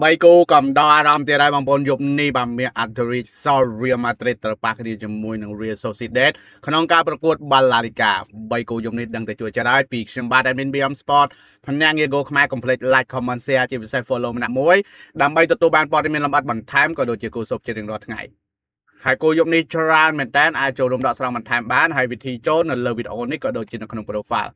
បីគូកំដរអារម្មណ៍ទៀតហើយបងប្អូនយប់នេះបាទមាន អាត្លេទីក Real Madrid ត្រូវប៉ះគ្នាជាមួយនឹង Real Sociedad ក្នុងការប្រកួតបាល់ឡាលីកាបីគូយប់នេះដឹងតែជួយចិត្តហើយពីខ្ញុំបាទ Admin BM Sport ភ្នាក់ងារ Go ខ្មែរ Complete Like Comment Share ជាពិសេស Follow ម្នាក់មួយដើម្បីទទួលបានព័ត៌មានលម្អិតបន្ថែមក៏ដូចជាគូសុបជារៀងរាល់ថ្ងៃហើយគូយប់នេះច្រើនមែនតើអាចចូលរួមដកស្រង់បន្ថែមបានហើយវិធីចូលនៅលើវីដេអូនេះក៏ដូចជានៅក្នុង profile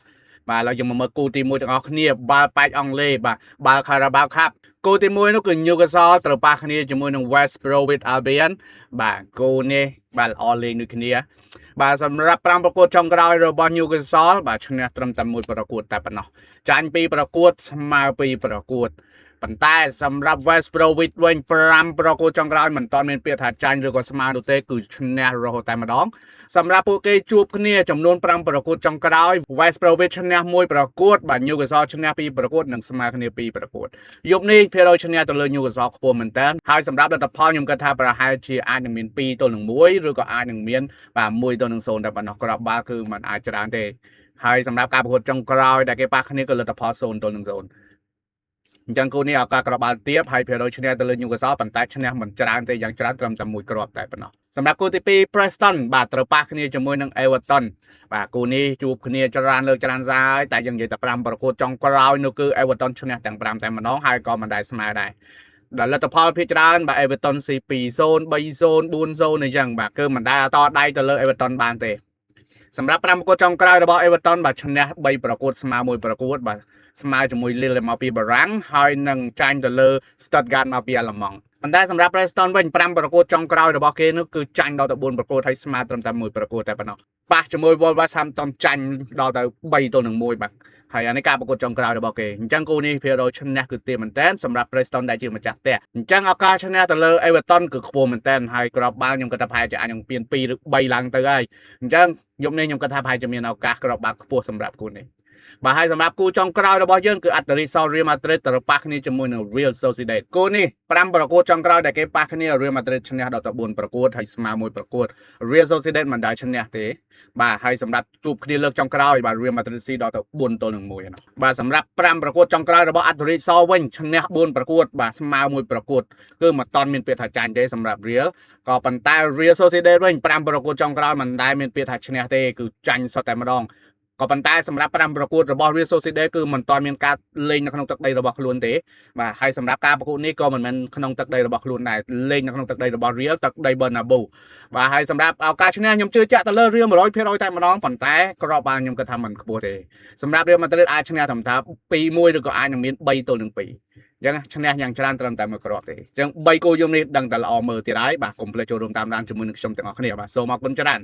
បាទឥឡូវយើងមកមើលគូទី1ទាំងអស់គ្នាបាល់ប៉ែកអង់គ្លេសបាទបាល់ Carabao Cup គូទី1នោះគឺ Newcastle ត្រូវប៉ះគ្នាជាមួយនឹង West Bromwich Albion បាទគូនេះបាទល្អលេងដូចគ្នាបាទសម្រាប់5ប្រកួតចុងក្រោយរបស់ Newcastle បាទឈ្នះត្រឹមតែមួយប្រកួតតែប៉ុណ្ណោះចាញ់2ប្រកួតស្មើ2ប្រកួតប៉ុន្តែសម្រាប់ West Bromwich វិញ5ប្រកួតចុងក្រោយមិនទាន់មានពាក្យថាចាញ់ឬក៏ស្មើនោះទេគឺឈ្នះរហូតតែម្ដងសម្រាប់ពួកគេជួបគ្នាចំនួន5ប្រកួតចុងក្រោយ West Bromwich ឈ្នះ1ប្រកួតបាទ Newcastle ឈ្នះ2ប្រកួតនិងស្មើគ្នា2ប្រកួតយប់នេះភាគរយឈ្នះទៅលើ Newcastle ខ្ពស់មែនតើហើយសម្រាប់លទ្ធផលខ្ញុំគិតថាប្រហែលជាអាចនឹងមាន2ទល់នឹង1ឬក៏អាចនឹងមានបាទ1ទល់នឹង0តែប៉ុណ្ណោះគ្រាប់បាល់គឺมันអាចច្រើនទេហើយសម្រាប់ការប្រកួតចុងក្រោយដែលគេប៉ះគ្នាគឺលទ្ធផល0ទល់នឹង0អញ្ចឹងគូនេះឱកាសគ្រាប់បាល់ទាបហើយភាគរយឈ្នះទៅលើ Newcastle ប៉ុន្តែឈ្នះមិនច្រើនទេយ៉ាងច្រើនត្រឹមតែមួយគ្រាប់តែប៉ុណ្ណោះសម្រាប់គូទី2 Preston បាទត្រូវប៉ះគ្នាជាមួយនឹង Everton បាទគូនេះជួបគ្នាច្រើនលើកច្រើនសារហើយតែយើងនិយាយតែ5ប្រកួតចុងក្រោយនោះគឺ Everton ឈ្នះទាំង5តែម្ដងហើយក៏មិនដែលស្មើដែរដល់លទ្ធផលភាគច្រើនបាទ Everton ស៊ី2-0 3-0 4-0អញ្ចឹងបាទគឺមិនដែលតដៃទៅលើ Everton បានទេសម្រាប់5ប្រកួតចុងក្រោយរបស់ Everton បាទឈ្នះ3ប្រកួតស្មើ1ប្រកួតបាទស្មើជាមួយ Lille មកពីបារាំងហើយនឹងចាញ់ទៅលើ Stuttgart មកពីអាល្លឺម៉ង់ប៉ុន្តែសម្រាប់ Preston វិញ5ប្រកួតចុងក្រោយរបស់គេនោះគឺចាញ់ដល់ទៅ4ប្រកួតហើយស្មើត្រឹមតែ1ប្រកួតតែប៉ុណ្ណោះប៉ះជាមួយ Wolverhampton ចាញ់ដល់ទៅ3ទល់នឹង1បាទហើយអានេះការប្រកួតចុងក្រោយរបស់គេអញ្ចឹងគូនេះភាគរយឈ្នះគឺទាបមែនតើសម្រាប់ Preston ដែលជាម្ចាស់ផ្ទះអញ្ចឹងឱកាសឈ្នះទៅលើ Everton គឺខ្ពស់មែនតើហើយគ្រាប់បាល់ខ្ញុំគិតថាប្រហែលជាអាចនឹងពៀន2ឬ3ឡើងទៅហើយអញ្ចឹងយប់នេះខ្ញុំគិតថាប្រហែលជាមានឱកាសគ្រាប់បាល់ខ្ពស់សម្រាប់គូនេះបាទហើយសម្រាប់គូចុងក្រោយរបស់យើងគឺ អាត្លេទីក Real Madrid ត្រូវប៉ះគ្នាជាមួយនឹង Real Sociedad គូនេះ5ប្រកួតចុងក្រោយដែលគេប៉ះគ្នា Real Madrid ឈ្នះដល់ទៅ4ប្រកួតហើយស្មើ1ប្រកួត Real Sociedad មិនដែលឈ្នះទេបាទហើយសម្រាប់ជួបគ្នាលើកចុងក្រោយបាទ Real Madrid ស៊ីដល់ទៅ4ទល់នឹង1ណាបាទសម្រាប់5ប្រកួតចុងក្រោយរបស់ អាត្លេទីក វិញឈ្នះ4ប្រកួតបាទស្មើ1ប្រកួតគឺមិនតាន់មានពាក្យថាចាញ់ទេសម្រាប់ Real ក៏ប៉ុន្តែ Real Sociedad វិញ5ប្រកួតចុងក្រោយមិនដែលមានពាក្យថាឈ្នះទេគឺចាញ់សុទ្ធតែម្ដងក៏ប៉ុន្តែសម្រាប់5ប្រកួតរបស់ Real Sociedad គឺមិនទាន់មានការលេងនៅក្នុងទឹកដីរបស់ខ្លួនទេបាទហើយសម្រាប់ការប្រកួតនេះក៏មិនមែនក្នុងទឹកដីរបស់ខ្លួនដែរលេងនៅក្នុងទឹកដីរបស់ Real ទឹកដី Bernabeu បាទហើយសម្រាប់ឱកាសឈ្នះខ្ញុំជឿជាក់ទៅលើ Real 100%តែម្ដងប៉ុន្តែគ្រាប់បាល់ខ្ញុំគិតថាមិនខ្ពស់ទេសម្រាប់ Real Madrid អាចឈ្នះត្រឹមថា2-1ឬក៏អាចនឹងមាន3ទល់នឹង2អញ្ចឹងឈ្នះយ៉ាងច្រើនត្រឹមតែមួយគ្រាប់ទេអញ្ចឹង3គូយំនេះដឹងតែល្អមើលទៀតហើយបាទកុំភ្លេចចូលរួមតាមដានជាមួយនឹងខ្ញុំទាំងអស់គ្នាបាទសូមអរគុណច្រើន។